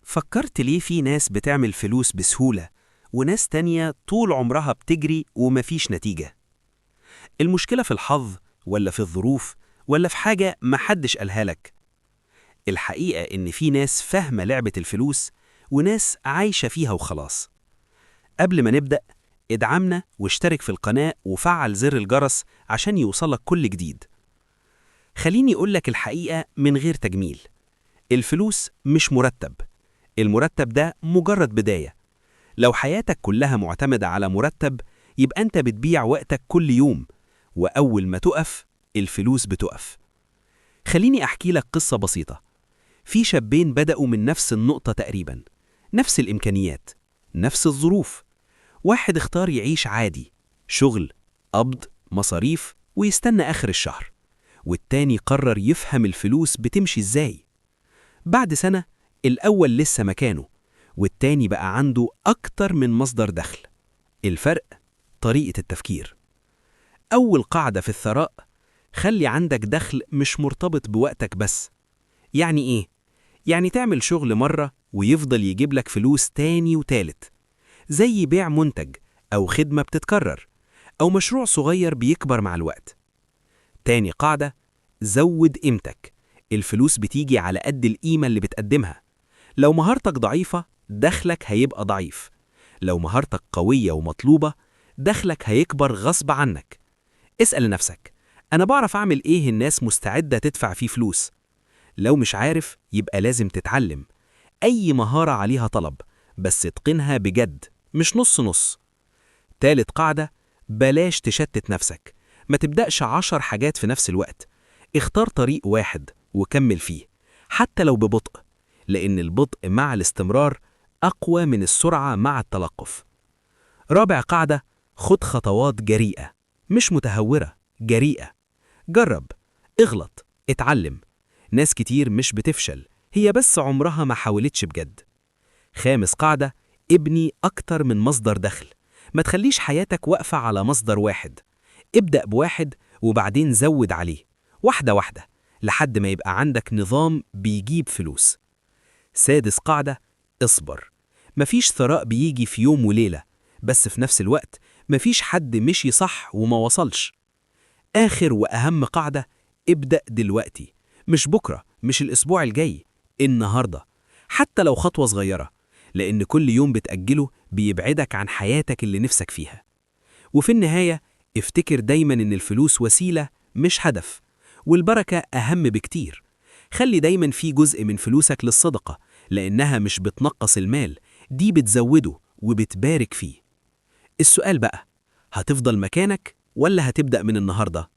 فكرت ليه في ناس بتعمل فلوس بسهولة وناس تانية طول عمرها بتجري ومفيش نتيجة؟ المشكلة في الحظ ولا في الظروف ولا في حاجة محدش قالها لك؟ الحقيقة إن في ناس فاهمة لعبة الفلوس وناس عايشة فيها وخلاص. قبل ما نبدأ، ادعمنا واشترك في القناة وفعل زر الجرس عشان يوصلك كل جديد. خليني أقولك الحقيقة من غير تجميل، الفلوس مش مرتب. المرتب ده مجرد بداية. لو حياتك كلها معتمدة على مرتب، يبقى أنت بتبيع وقتك كل يوم، وأول ما تقف الفلوس بتقف. خليني أحكي لك قصة بسيطة. في شابين بدأوا من نفس النقطة تقريبا، نفس الإمكانيات، نفس الظروف. واحد اختار يعيش عادي، شغل، قبض، مصاريف، ويستنى آخر الشهر. والتاني قرر يفهم الفلوس بتمشي إزاي. بعد سنة، الأول لسه مكانه، والتاني بقى عنده أكتر من مصدر دخل. الفرق؟ طريقة التفكير. أول قاعدة في الثراء: خلي عندك دخل مش مرتبط بوقتك بس. يعني إيه؟ يعني تعمل شغل مرة ويفضل يجيب لك فلوس تاني وتالت، زي بيع منتج أو خدمة بتتكرر أو مشروع صغير بيكبر مع الوقت. تاني قاعدة: زود قيمتك. الفلوس بتيجي على قد القيمة اللي بتقدمها. لو مهارتك ضعيفة، دخلك هيبقى ضعيف. لو مهارتك قوية ومطلوبة، دخلك هيكبر غصب عنك. اسأل نفسك: أنا بعرف أعمل إيه الناس مستعدة تدفع فيه فلوس؟ لو مش عارف، يبقى لازم تتعلم. أي مهارة عليها طلب، بس اتقنها بجد، مش نص نص. تالت قاعدة: بلاش تشتت نفسك. ما تبدأش 10 حاجات في نفس الوقت. اختار طريق واحد وكمل فيه، حتى لو ببطء، لأن البطء مع الاستمرار أقوى من السرعة مع التلقف. رابع قاعدة: خد خطوات جريئة، مش متهورة، جريئة. جرب، اغلط، اتعلم. ناس كتير مش بتفشل، هي بس عمرها ما حاولتش بجد. خامس قاعدة: ابني أكتر من مصدر دخل. ما تخليش حياتك واقفة على مصدر واحد. ابدأ بواحد وبعدين زود عليه واحدة واحدة لحد ما يبقى عندك نظام بيجيب فلوس. سادس قاعدة: اصبر. مفيش ثراء بيجي في يوم وليلة، بس في نفس الوقت مفيش حد مشي صح وما وصلش. آخر وأهم قاعدة: ابدأ دلوقتي. مش بكرة، مش الأسبوع الجاي، النهاردة. حتى لو خطوة صغيرة، لأن كل يوم بتأجله بيبعدك عن حياتك اللي نفسك فيها. وفي النهاية، افتكر دايما إن الفلوس وسيلة مش هدف، والبركة أهم بكتير. خلي دايما في جزء من فلوسك للصدقة، لأنها مش بتنقص المال، دي بتزوده وبتبارك فيه. السؤال بقى: هتفضل مكانك ولا هتبدأ من النهاردة؟